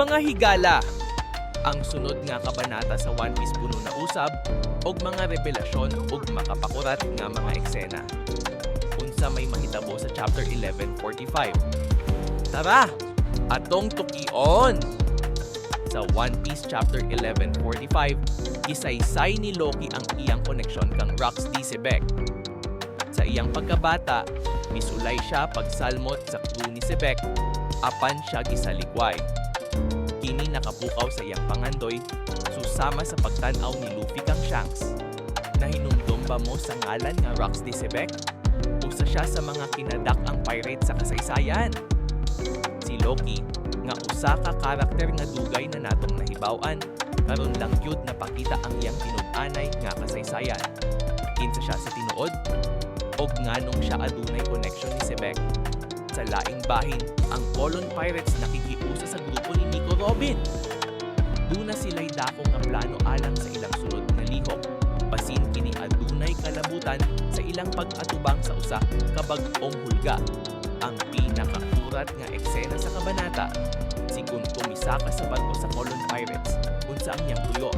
Mga higala, ang sunod nga kabanata sa One Piece puno na usab og mga revelasyon ug makapakurat nga mga eksena. Unsa may mahitabo sa chapter 1145? Tara, atong tukion! Sa One Piece chapter 1145, gisaysay ni Loki ang iyang koneksyon kang Rocks D. Xebec. Sa iyang pagkabata, misulay siya pagsalmot sa crew ni Xebec, apan siya gisalikway. Kini nakapukaw sa iyang pangandoy, susama sa pagtan-aw ni Luffy kang Shanks. Nahinumdom ba mo sa ngalan nga Rocks D. Xebec? Usa siya sa mga kinadak-ang pirate sa kasaysayan. Si Loki, nga usa ka karakter nga dugay na natong nahibaw-an, karon lang gyud napakita ang iyang tinud-anay nga kasaysayan. Kinsa siya sa tinuod? Og nganong siya adunay connection ni Xebec? Sa laing bahin, ang Colon Pirates nakikiusa sa grupo ni Nico Robin. Duna sila'y dako nga plano alang sa ilang sunod nga lihok. Basin kini adunay kalabutan sa ilang pag-atubang sa usa ka bag-ong hulga. Ang pinakakurat nga eksena sa kabanata, si Gunko misaka sa barko sa Colon Pirates, unsa ang iyang tuyo?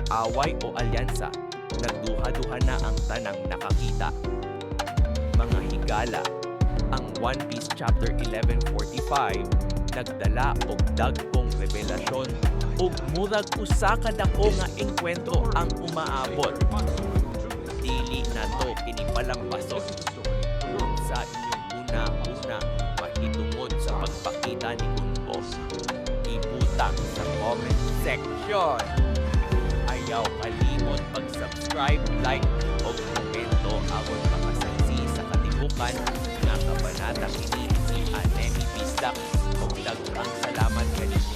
Away o alyansa, nagduha-duha na ang tanang nakakita. Mga higala, ang One Piece chapter 1145 nagdala og dagkong revelasyon ug murag usa ka dako nga engkwentro ang umaabot. Dili nato kini palampason. Unsa inyong huna-huna mahitungod sa pagpakita ni Gunko? Ibutang sa comment section. Ayaw kalimot pag-subscribe, like o komento aron makasaksi sa katibukan nga kabanata. Kini si Anemi Bisdak ug daghang salamat kaninyo.